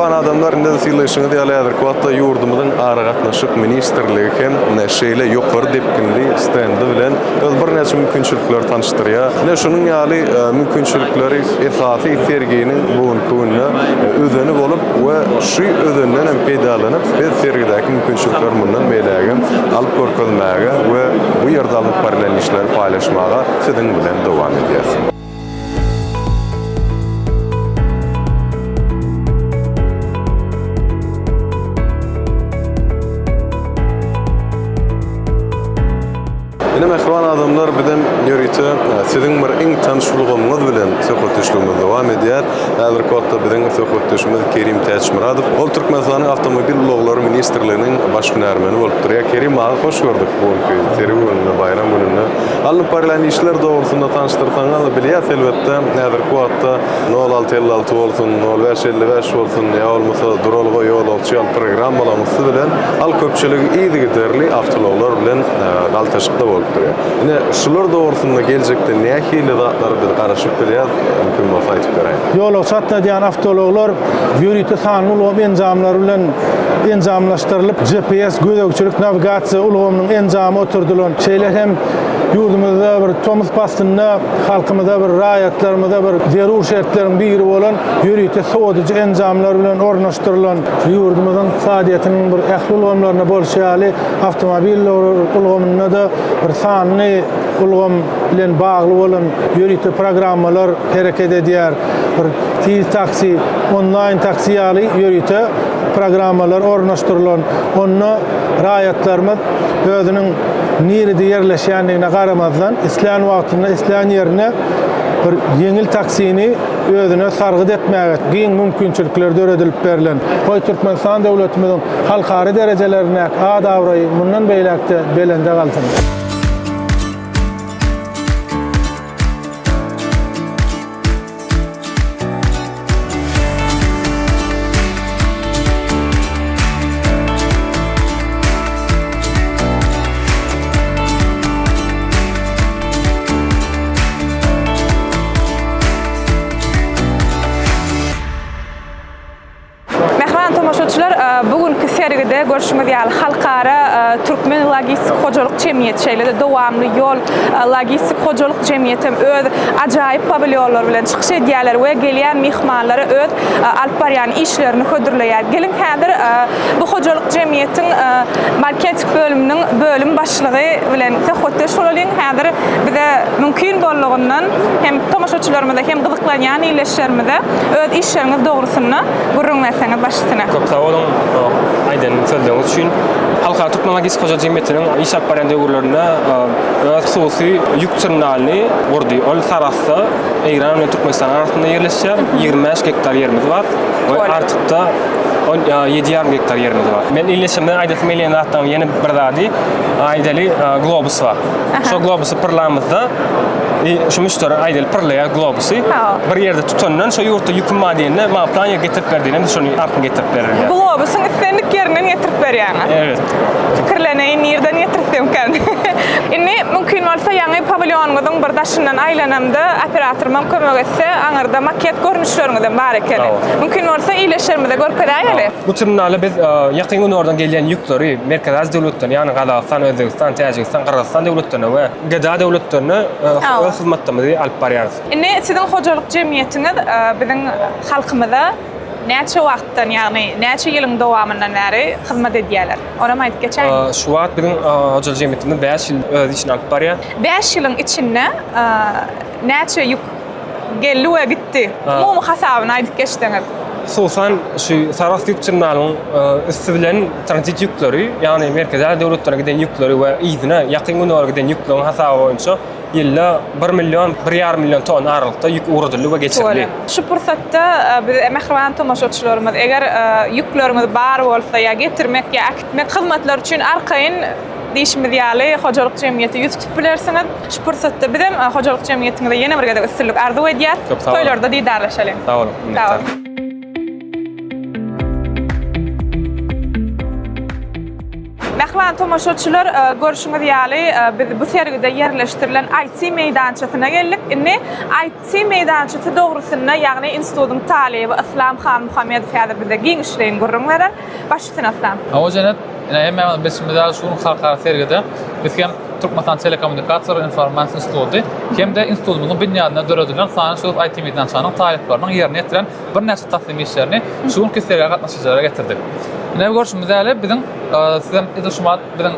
Mähriban adamlar, indi synlaýşyňyz ýaly häzirki wagtda ýurdumyzyň Aragatnaşyk ministrligi hem ine şeýle ýokary depginli stendi bilen öz birnäçe mümkinçilikleri tanyşdyrýar. Ine şunuň ýaly mümkinçilikleri esasy serginiň bu günki günde özeni bolup we şu özenden hem peýdalanyp biz sergidäki mümkinçilikleri mundan beýlägem alyp görkezmäge we bu ýerde alnyp barylýan işleri paýlaşmaga siziň bilen dowam edýäs. Ine mähriban adamlar bizem ýörite siziň bir iň tanyş ulgamyňyz bilen söhbetdeşligimiz dowam edýär. Häzirki wagtda biziň söhbetdeşimiz Kerim Täçmyradow. Ol Türkmenistanyň Awtomobil ulaglary ministrliginiň baş hünärmeni bolup durýar. Kerim aga hoş gördük bu günki sergi gününde, baýram gününde. Alnyp barylýan işler dogrusynda tanyşdyrsaňyz, bilýäs elbetde, häzirki wagtda nol 6 56 bolsun, nol 5 55 bolsun, ýa bolmasa duralga, ýolagçy ýaly programmalaryň üsti bilen halk köpçüligi yzygiderli awtoulaglar bilen galtaşykda bolup durýar. Ine, şular dogrusynda geljekde nähili zatlara biz garaşyp bilýäs, mümkin bolsa aýdyp beräýiň. Ýolagçy gatnadýan awtoulaglar ýörite sanly ulgam enjamlary bilen enjamlaşdyrylyp, GPS gözegçilik nawigasiýa ulgamynyň enjamy oturdylan. Şeýle hem ýurdumyzda bir tomus paslynda halkymyza bir raýatlarymyza bir zerur şertleriň biri bolan ýörite sowadyjy enjamlar bilen ornaşdyrylan. Ýurdumyzyň ykdysadyýetiniň bir ähli ulgamlarynda bolşy ýaly, awtomobil ulgamynda-da bir sanly ulgam bilen bagly bolan ýörite programmalar hereket edýär. Bir tiz taksi, onlaýn taksi ýaly ýörite programmalar ornaşdyrylan. Onda raýatlarymyz özüniň nirede ýerleşýändigine garamazdan, islän wagtynda, islän ýerine bir ýeňil taksini özüne sargyt etmäge giň mümkinçilikler döredilip berlen. Goý, Türkmenistan döwletimiziň halkara derejelerindäki at-abraýy mundan beýläk-de belende galsyn! Mähriban tomaşaçylar, bu günki sergide görşüňiz ýaly Halkara Türkmen logistik hojalyk jemgyýeti, şeýle-de Dowamly ýol logistik hojalyk jemgyýeti hem öz ajaýyp pawilýonlary bilen çykyş edýärler we gelýän myhmanlara öz alyp barýan işlerini hödürleýär. Geliň häzir bu hojalyk jemgyýetiň marketing bölüminiň bölüm başlygy bilen söhbetdeş bolalyň. Häzir bize mümkin boldugyndan hem tomaşaçylarymyza hem gyzyklanýan ildeşlerimize öz işleriňiz dogrusynda gürrüň berseňiz baş üstüne. Köp sag boluň aýdan sözleriňiz üçin. Halkara Türkmen logistika hojalyk jemgyýetiniň iş alyp barýan döwürlerinde öz hususy ýük terminalyny gurdy. Ol Sarahsda, Eýran bilen Türkmenistanyň arasynda ýerleşýär. 25 gektar ýerimiz bar we Artykda 17 ýarym gektar ýerimiz bar. Men ildeşimden aýdasym gelýän zatlaryň ýene bir zady, aýdaly globus bar. Şo globusy pyrlamyzda şu müşderi aýdaly pyrlaýar globusy. Bir ýerde tutandan şo ýurtda ýüküm bar diýende maňa plan ýer getirip ber diýende biz şony artyn getirip berilýär. Globusyň islendik ýerinden getirip berýäňiz. Evet. Pikirleneýin nirden getirsemkäm. Indi mümkin bolsa ýaňy pawilýonyňyzyň bir daşyndan aýlanamda operatorymam kömek etse aňyrda maket görnüşleriňizem bar ekeni. Mümkin bolsa ildeşlerimize görkezäýeli. Bu terminala biz Ýakyn Gündogardan gelýän ýükleri Merkezi Aziýa döwletlerine, ýagny Gazagystan, Özbegistan, Täjigistan, Gyrgyzystan döwletlerine we GDA döwletlerine öz hyzmatlarymyzy alyp barýarys. Indi siziň hojalyk jemgyýetiňiz biziň halkymyza näçe wagtdan, ýagny näçe ýylyň dowamyndan bäri hyzmat edýärler? Onam aýdyp geçäýiň. Şu wagt biziň hojalyk jemgyýetimiz bäş ýyl öz işini alyp barýar. Bäş ýylyň içinde näçe ýük geldi we gitdi? Umumy hasabyny aýdyp geçseňiz. Hususan, şu Sarahs ýük terminalynyň üsti bilen tranzit ýükleri, ýagny Merkezi Aziýa döwletlerine giden ýükleri we yzyna Ýakyn Gündogara giden ýükleriň hasaby boýunça ýylda bir million, bir ýarym million tonna aralykda ýük ugradyldy we geçirildi. Şu pursatda biz mähriban tomaşaçylarymyz, eger ýükleriňiz bar bolsa ýa getirmek ýa äkitmek hyzmatlary üçin arkaýyn diýşimiz ýaly hojalyk jemgyýete ýüz tutup bilersiňiz. Şu pursatda bizem hojalyk jemgyýetiňize ýene bir gezek üstünlik arzuw edýäs. Köp sag boluň. Toýlarda didarlaşalyň. Sag boluň. Sag boluň. Mähriban. Mähriban tomaşaçylar, görşüňiz ýaly, biz bu sergide ýerleşdirilen IT meýdançasyna geldik. Indi IT meýdançasy dogrusynda, ýagny institutyň talyby Yslam Hanmuhammedow häzir bize giňişleýin gürrüň berer. Baş üstüne Yslam. Hawa Jennet, ine hemmämiziň bilşimiz ýaly şu gün halkara sergide biz hem Türkmenistan Telekommunikasiýalar we informasiýa instituty hem-de institutymyzyň binýadynda döredilen Sanly çözgüt IT meýdançanyň talyplarynyň ýerine ýetiren birnäçe taslama işlerini şu günki sergä gatnaşyjylara getirdik. Ine görşümiz ýaly biziň sizem edil şu wagt biziň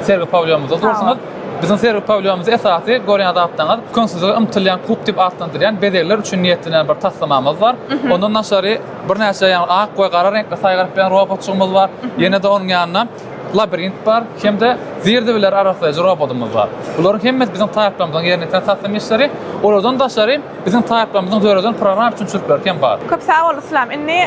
sergi pawilýonymyzda dursuňyz. Biziň sergi pawilýonymyzda esasy görýän zatlaryňyz köňsüzlige ymtylýan kub diýip atlandyrýan bezegler üçin niýetlenen bir taslamamyz bar. Ondan daşary birnäçe ýagny ak we gara reňkli saýgaryp bilýän robotjygymyz bar. Ýene-de onuň ýanynda labirint bar hem-de zir-zibilleri arassaýjy robotymyz bar. Bularyň hemmesi biziň talyplarymyzyň ýerine ýetiren taslama işleri. Olardan daşary Biziň talyplarymyzyň döreden programma üpjünçilikleri hem bar. Köp sag bol Yslam. Indi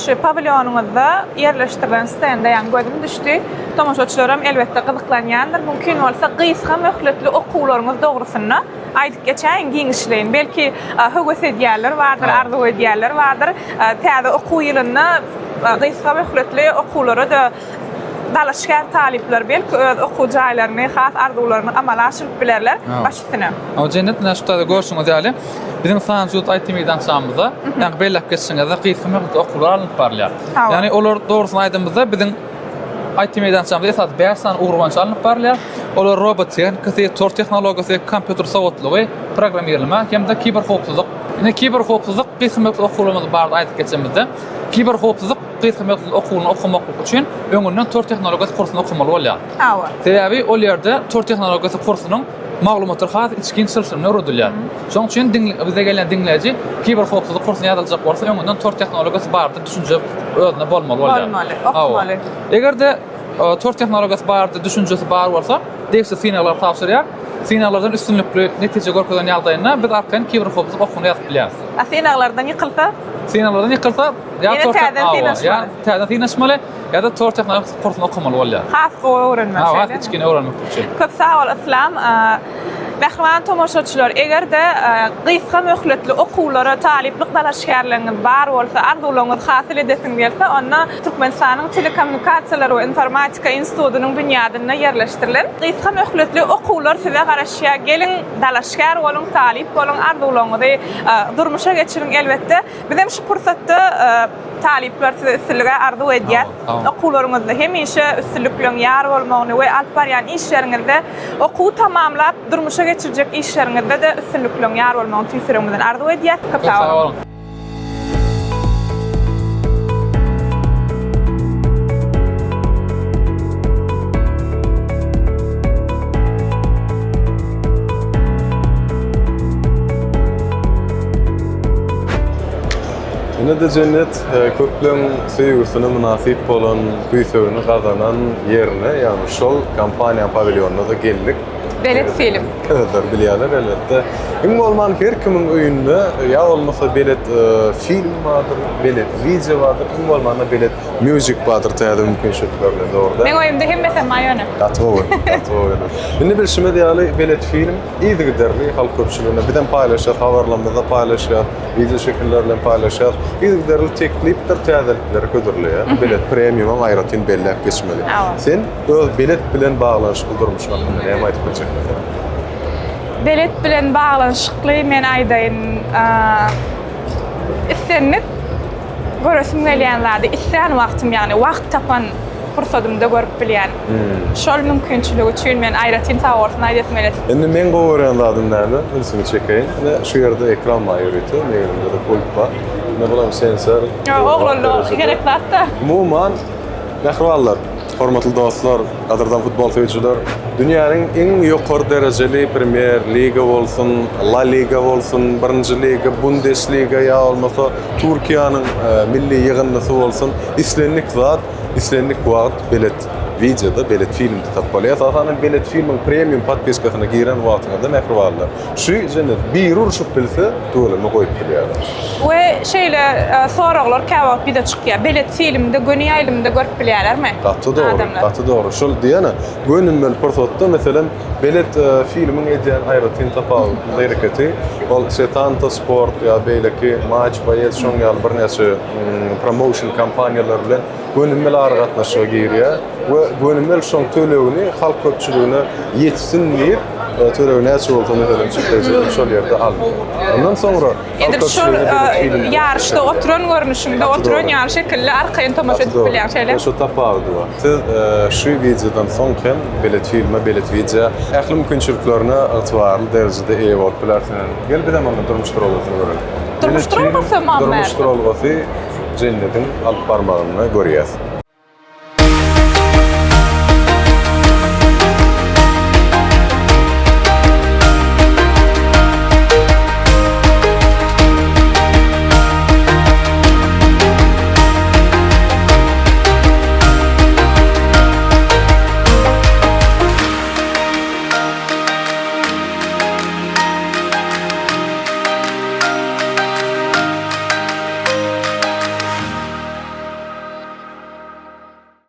şu pawilýonyňyzda ýerleşdirilen stende ýaňy gözüm düşdi. Tomaşaçylaram elbetde gyzyklanýandyr. Mümkin bolsa gysga möhletli okuwlaryňyz dogrusynda aýdyp geçäýiň giňişleýin. Belki höwes edýänler bardyr, arzuw edýänler bardyr. Täze okuw ýylynda gysga möhletli okuwlara-da dalaşgär talyplar belki öz okuw jaýlaryny, has arzuwlaryny amala aşyryp bilerler. Baş üstüne. Hawa Jennet ine şu taýda görşüňiz ýaly biziň Sanjy Ýurt IT meýdançamyzda ýaňky belläp geçişiňizde gysga möhletli okuwlar alnyp barylýar. Ýagny olar dogrusyny aýdamyzda biziň IT meýdançamyzda esasy 5 sany ugur boýunça alnyp barylýar. Olar robot tehnikasy, tor tehnologiýasy, kompýuter sowatlygy, programmirleme hem-de kiberhowpsuzlyk. Ine kiberhowpsuzlyk gysga möhletli okuwlarymyz barada aýdyp geçemizde, kiberhowpsuzlyk gysga möhletli okuwyny okamaklyk üçin öňünden tor tehnologiýasy kursuny okamaly bolýar. Hawa. Sebäbi ol ýerde tor tehnologiýasy kursunyň maglumatlar has içgin çylşyrymly öwredilýär. Şonuň üçin bize gelýän diňleýji kiberhowpsuzlyk kursuna ýazyljak bolsa öňünden tor tehnologiýasy barada düşünje özünde bolmaly bolýar. Bolmaly, okamaly. Eger-de tor tehnologiýasy barada düşünjesi bar bolsa, degişli synaglary tabşyrýar. Synaglardan üstünlikli netije görkezen ýagdaýynda biz arkaýyn kiberhowpsuzlyk okuwyna ýazyp bilýäris. A synaglardan ýykylsa? Synaglardan ýykylsa, ýa Ýene täzeden synanyşmaly. Ýa täzeden synanyşmaly ýa-da tor tehnologiýasy kursuny okamaly bolýar. Has gowy öwrenmek, şeýlemi? Has içgin öwrenmek üçin. Köp sag bol, Yslam. Mähriban tomaşaçylar, eger-de gysga möhletli okuwlara talyplyk dalaşgärligiňiz bar bolsa, arzuwlaryňyzy hasyl edesiňiz gelse, onda Türkmenistanyň Telekommunikasiýalar we informatika institutynyň binýadynda ýerleşdirilen gysga möhletli okuwlar size garaşýar. Geliň, dalaşgär boluň, talyp boluň, arzuwlaryňyzy durmuşa geçiriň, elbetde. Bizem şu pursatda talyplar size üstünlige arzuw edýäs. Okuwlaryňyzda hemişe üstünlikleriň ýar bolmagyny we alyp barýan işleriňizde okuwy tamamlap durmuşa geçirjek işleriňizde-de üstünlikleriň ýar bolmagyny tüýs ýüregimizden arzuw edýäs. Köp sag boluň! Ine-de jennet köpleň söýgüsine mynasyp bolan, küýsegini gazanan ýerine, ýagny şol kompaniýanyň pawilýonyna-da geldik. Belet film. Özleri bilýärler elbetde. Iň bolman her kimiň öýünde ýa bolmasa belet film bardyr, belet wideo bardyr, iň bolmanda belet music bardyr täze mümkinçilikler bilen dogry dälmi? Meň öýümde hemmesem bar ýöne. Gaty gowy, gaty gowy. Indi bilşimiz ýaly belet film Yzygiderli halk köpçüligine bizem paýlaşýas, habarlarymyzda paýlaşýas, wideo şekiller bilen paýlaşýas. Yzygiderli teklipdir täzelikleri hödürleýär. Belet premiumam aýratyn belläp geçmeli. Sen öz belet bilen baglanyşykly durmuşyň hakynda näme aýdyp biljek meselem? Belet bilen baglanyşykly men aýdaýyn, islendik göresim gelýän zady islän wagtym, ýagny wagt tapan pursadymda görüp bilýän. Şol mümkinçilik üçin men aýratyn sag bolsun aýdasym gelýär. Indi meň gowy görýän zadym näme? Ünsüňi çekeýin. Ine şu ýerde ekran bar ýörite, meň elimde-de pult bar. Ine bulam sensor. Ýok, oglanlar gerek zat-da. Umuman, mähribanlar, hormatly dostlar, gadyrdan futbol söýüjiler, dünýäniň iň ýokary derejeli Premier Liga bolsun, La Liga bolsun, birinji liga, Bundesliga ýa bolmasa Türkiýäniň milli ýygyndysy bolsun, islendik zat Islendik wagt Belet wideoda, Belet filmde tapyp bolýar. Esasan hem Belet filmiň premium podpiskasyna giren wagtyňyzda mähribanlar, şu jennet biri urşup bilse, tüweleme goýup bilýärler. We şeýle soraglar käwagt ýüze çykýar. Belet filmde göni ýaýlymda görüp bilýärlermi? Gaty dogry, gaty dogry. Şol diýýän-ä, gönümel pursatda, meselem, Belet filmiň edýän aýratyn tapawutly hereketi, ol Setanta Sport ýa beýleki Match Boýez şoň ýaly birnäçe promotion kompaniýalar bilen. gönümel aragatnaşyga girýär we gönümel şoň tölegini halk köpçüligine ýetsin diýip, tölegi näçe bolsa meselem çykdajy edip şol ýerde alynýar. Ondan soňra Edil şol ýaryşda oturan görnüşiňde oturan ýaly şekilde arkaýyn tomaşa edip bilýäň şeýle. Şu tapawudy bar. Siz şu wideodan soň hem Belet filme, Belet wideo ähli mümkinçiliklerine ygtybarly derejede eýe bolup bilersiňiz. Gel bizem onda durmuş duralgasyny görelim. Durmuş duralgasy mammer. Durmuş duralgasy jennetiň alyp barmagyny görýäs.